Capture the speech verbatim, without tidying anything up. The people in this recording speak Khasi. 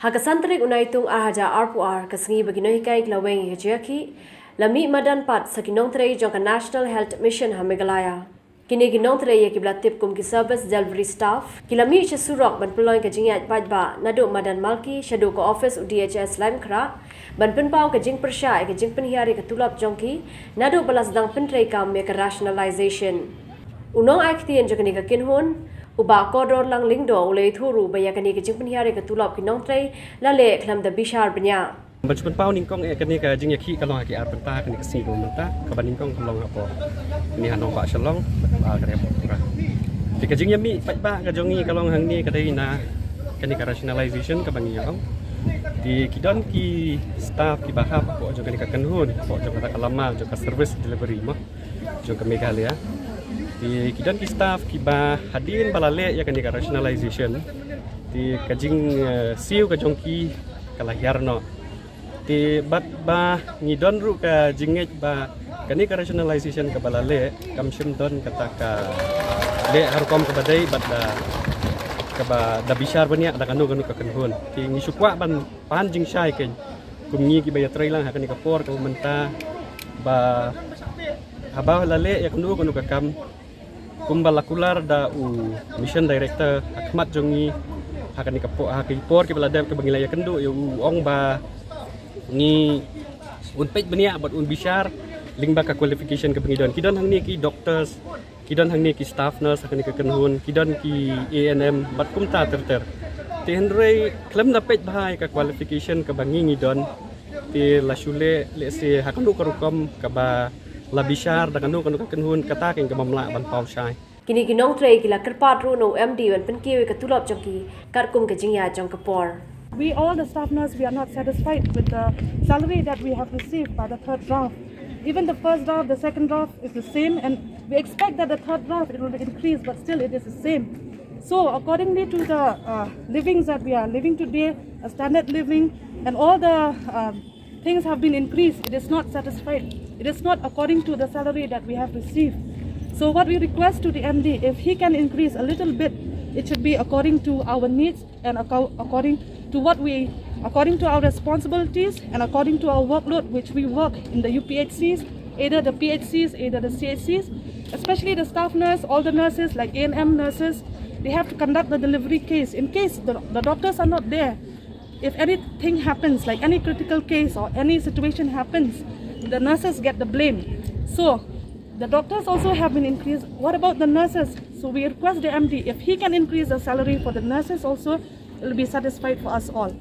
Ha ka san tarik u Naitung ar hajar arphew ar, ka sngi ba ki nonghikai ki la weng ïa ka jingïakhih, la mih madan pat sa ki nongtrei jong ka National Health Mission ha Meghalaya. Kine ki nongtrei ïa kiba la tip kum ki service delivery staff ki la mih sha surok ban pynlong ka jingïaid paidbah naduh madan Malki shaduh ka office u D H S Laitumkhrah, ban pynpaw ka jingpyrshah ïa ka jingpynhiar ïa ka tulop jong ki naduh ba la sdang pyntreikam ïa ka rationalization. U nongai ktien jong kane ka kynhun, u Bah Kordorlang Lyngdoh, u la ïathuh ruh ba ïa kane ka jingpynhiar ïa ka tulop ki nongtrei la leh khlem da bishar bniah. Ban shu pynpaw nyngkong ïa kane ka jingïakhih ka long ha ki ar bynta, kane ka sngi kaba mynta, kaba nyngkong ka long hapoh kane ha nongbah Shillong, ba ka dei hapoh Tura. Te ka jingïamih paidbah ka jong ngi ka long hangne ka dei na kane ka rationalization kaba ngi ïa ong. Te ki don ki staff kiba hap hapoh jong kane ka kynhun, hapoh jong kata ka lama jong ka service delivery mo jong ka Meghalaya. Te ki don ki staff kiba hadien ba la leh ïa kane ka rationalization, te ka jing, eh, siew ka jong ki ka la hiar noh. Te bad ba ngi don ruh ka jingngeit ba kane ka rationalization kaba la leh kam shym don kata ka leh ha rukom kaba dei bad da kaba da bishar bniah da kano kano ka kynhun. Te ngi shu kwah ban pan jingshai kein kum ngi kiba ïatrei lang ha kane ka por kaba mynta, ba haba la leh ïa kano kano ka kam kumba la kular da u mission director ha khmat jong ngi ha kane ka por, ha ki por kiba la dep, kaba ngi la ïakynduh ïa u, ong ba ngi un peit bniah bad un bishar lyngba ka qualification kaba ngi don. Ki don hangne ki doctors, ki don hangne ki staff nurse ha kane ka kynhun, ki don ki A N M bad kumta ter ter. Te hynrei khlem da peit bha ïa ka qualification kaba ngi ngi don, te la shu leh lehse ha kano ka rukom kaba la bishar da kano kano ka kynhun, kata kein ka bym lah ban paw shai. Kine ki nongtrei ki la kyrpad ruh na u M D ban pynkiew ïa ka tulop jong ki katkum ka jingïaid jong ka por. We, all the staff nurse, we are not satisfied with the salary that we have received by the third draft. Even the first draft, the second draft is the same, and we expect that the third draft it will be increased, but still it is the same. So accordingly to the, uh, livings that we are living today, a standard living, and all the, um, things have been increased, it is not satisfied. It is not according to the salary that we have received. So what we request to the M D, if he can increase a little bit, it should be according to our needs and acco-, according to what we, according to our responsibilities and according to our workload which we work in the U P H Cs, either the P H Cs, either the C H Cs, especially the staff nurse, all the nurses like A N M nurses, they have to conduct the delivery case. In case the, the doctors are not there, if anything happens, like any critical case or any situation happens, the nurses get the blame. So the doctors also have been increased. What about the nurses? So we request the M D, if he can increase the salary for the nurses also, it will be satisfied for us all.